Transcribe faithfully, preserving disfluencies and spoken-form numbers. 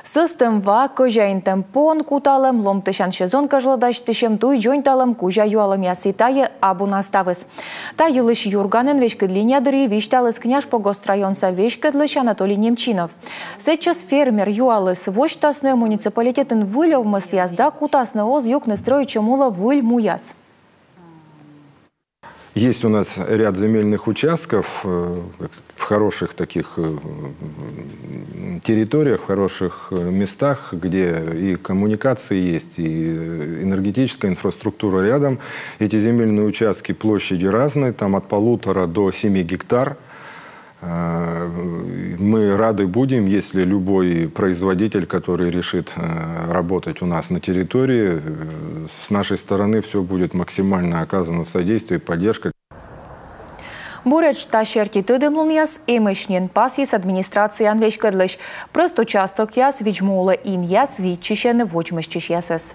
Сӧстӧм ва, кӧзяинтӧм пон куталӧм, ломтысян сезон кежлӧ дасьтысьӧм, туй дзоньталӧм, кузя юалӧмъяс. И тайӧ абу на ставыс. Та йылысь «Юрганын» веськыд линия дырйи висьталіс Княжпогост районса веськӧдлысь Анатолий Немчинов. Сэтчӧс фермер юаліс, восьтасны муниципалитетын выль овмӧсъяс да кутасны оз юкны стрӧитчӧм улӧ выль муяс. Есть у нас ряд земельных участков э, в хороших таких э, территориях, в хороших э, местах, где и коммуникации есть, и э, энергетическая инфраструктура рядом. Эти земельные участки площадью разные, там от полутора до семи гектар. Э, Мы рады будем, если любой производитель, который решит э, работать у нас на территории, э, с нашей стороны все будет максимально оказано содействие и поддержка. Буретш та серти тӧдӧмлунъяс эмӧсь нин, пасйис администрацияын веськӧдлысь. Прӧст участокъяс, видз-му улӧ инъяс, виччысьӧны водзмӧстчысьясӧс.